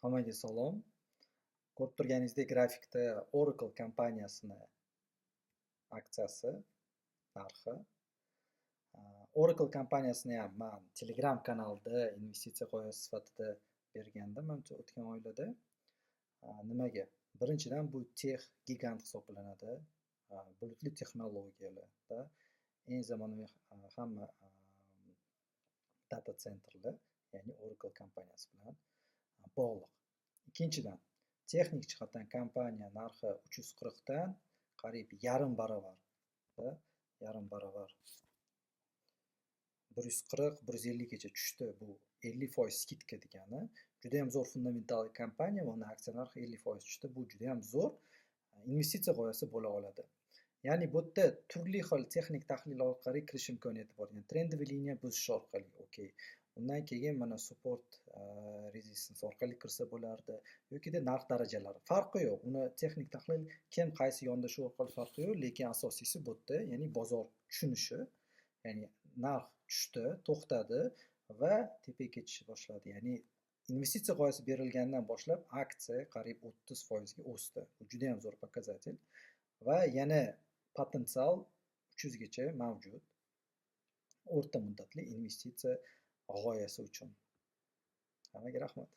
Hammaga salom. Ko'rib turganingizdek, grafikda Oracle kompaniyasini aksiyasi narxi. Oracle kompaniyasini ham man Telegram kanalida investitsiya g'oyasi sifatida bergandim manimcha o'tgan oylarda. Nimaga? Birinchidan, bu tech gigant hisoblanadi. Bulutli texnologiyalarda eng zamonaviy hamma data центр lar, ya'ni Oracle kompaniyasi bilan bog'liq. Ikkinchidan, texnik jihatdan kompaniya narxi 340 dan qariyb yarim baravar, yarim baravar 140, 150gacha tushdi. Bu 50% скидка degani. Judayam zo'r fundamental kompaniya va uni aksiya narxi 50% tushdi. Bu judayam zo'r investitsiya g'oyasi bo'la oladi. Ya'ni bu yerda turli xil texnik tahlil orqali kirish imkoniyati bor. Ya'ni трендовый liniya buzish orqali, okey. Undan keyin mana support, resistance orqali kirsa bo'lardi yokida narx darajalari. Farqi yo'q. Uni texnik tahlil kim qaysi yondashuv orqali farqi yo'q, lekin asosiysi bu yerda, ya'ni bozor tushunishi, ya'ni narx tushdi, to'xtadi va tepaga ketishni boshladi. Ya'ni investitsiya g'oyasi berilgandan boshlab aksiya qariyb 30%ga o'sdi. Bu judayam zo'r показатель va yana potensial 300gacha mavjud o'rta muddatli investitsiya g'oyasi uchun. Hammaga rahmat.